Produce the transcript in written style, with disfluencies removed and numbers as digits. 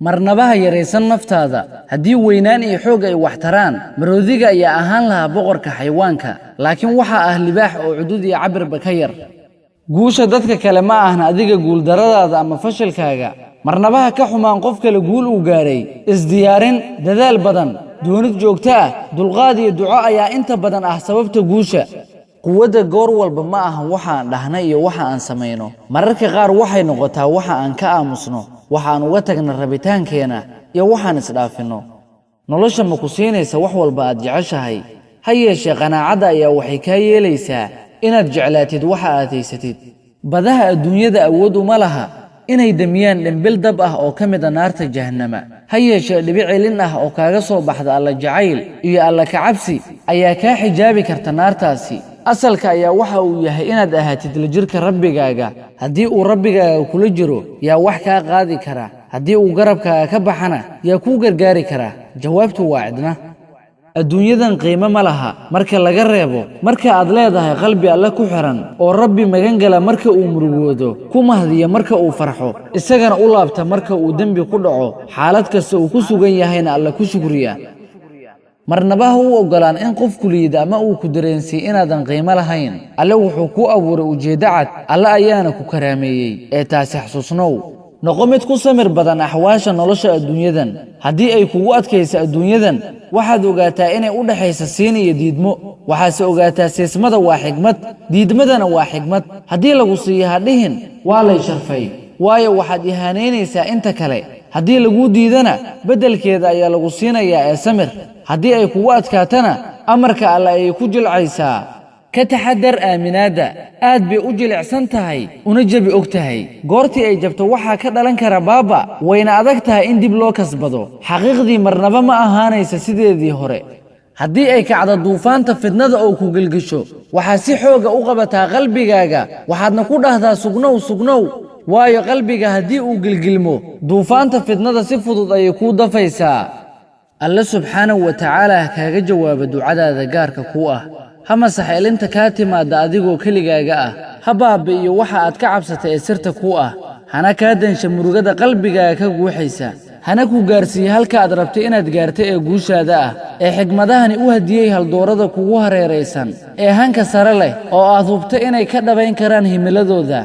Marnaba ha yaraysan naftaada. Haddii weynaan iyo xoog ay wax taraan, maroodiga ayaa ahaan lahaa boqorka xayawaanka, laakiin waxaa ah libaax oo cudud iyo cabirba ka yar. Guusha dadka kale ma ahan adiga guuldarradaada ama fashilkaaga. Marnaba ha ka xumaan qof kale guul uu gaaray. Isdiyaarin, dadaal badan, doonid joogto ah, dulqaad iyo duco ayaa inta badan ah sababta guusha. Quwadda goor walba ma ahan waxa aan dhahna iyo waxa aan samayno. Mararka qaar waxay noqotaa waxa aan ka aamusno, waxa aan uga tagna rabitaankeena iyo waxaan isdhaafinno. Nolosha ma ku siinaysa wax walba aad jeceshahay, ha yeeshee qanaacadda ayaa waxay kaa yeelaysaa inaad jeclaatid waxa aad haysatid. Badaha adduunyada awood uma laha inay damiyaan dhimbil dab ah oo ka mid a naarta jahannama, ha yeeshee dhibic celin ah oo kaaga soo baxda Alla jacayl iyo Alla kacabsi ayaa kaa xijaabi karta naartaasi. Asalka ayaa waxa uu yahay inaad ahaatid la jirka Rabbigaaga. Haddii uu Rabbigaaga kula jiro, yaa wax kaa qaadi kara? Haddii uu garabkaaga ka baxana, yaa kuu gargaari kara? Jawaabtu waa cidna. Adduunyadan qiimo ma laha marka laga reebo marka aad leedahay qalbi Alle ku xiran oo Rabbi magangala marka uu murugoodo, ku mahdiya marka uu farxo, isagana u laabta marka uu dembi ku dhaco, xaalad kasta uu ku sugan yahayna Alle ku shukriya. Marnaba ha u oggolaan in qofku liida ama uu ku dareensiiy inaadan qiimo lahayn. Alle wuxuu kuu abuuray ujeeddo cad, Alle ayaana ku karaameeyey, ee taasi xasuusnow. Noqo mid ku samir badan axwaasha nolosha adduunyadan. Haddii ay kugu adkayso adduunyadan, waxaad ogaataa inay u dhexaysa siin iyo diidmo. Waxaase ogaataa, siismada waa xigmad, diidmadana waa xigmad. Haddii lagu siiyo, ha dhihin "Waa lay sharfay," waayo waxaad ihaanaynaysaa inta kale. Haddii laguu diidana, beddelkeeda ayaa lagu siinayaa, ee samir. Haddii ay kugu adkaatana, amarka Alle ayay ku jilcaysaa. Ka taxadar aaminaadda, aad bay u jilicsan tahay una jabi og tahay. Goortii ay jabto waxaa ka dhalan kara baaba, wayna adag tahay in dib loo kasbado. Xaqiiqdii marnaba ma ahaanaysa sideedii hore. Haddii ay kacdo duufaanta fidnada oo ku gelgesho, waxaad si xooga u qabataa qalbigaaga, waxaadna ku dhahdaa "Sugnow, sugnow," waayo qalbiga haddii uu gelgilmo, duufaanta fidnada si fudud ayay kuu dafaysaa. Alle subxaanahu wa tacaala ha kaaga jawaabo ducadaada gaarka kuu ah, ha masax ilinta kaa timaadda adigoo keligaaga ah, ha baabi'iyo waxa aad ka cabsatay ee sirta kuu ah, hana kaa dansha murugada qalbigaaga ka guuxaysa, hana ku gaarsiiye halka aad rabtay inaad gaarta ee guushaada ah, ee xigmadahani u hadiyey haldoorada kugu hareeraysan ee hanka sare leh oo aad hubta inay ka dhabayn karaan himiladooda.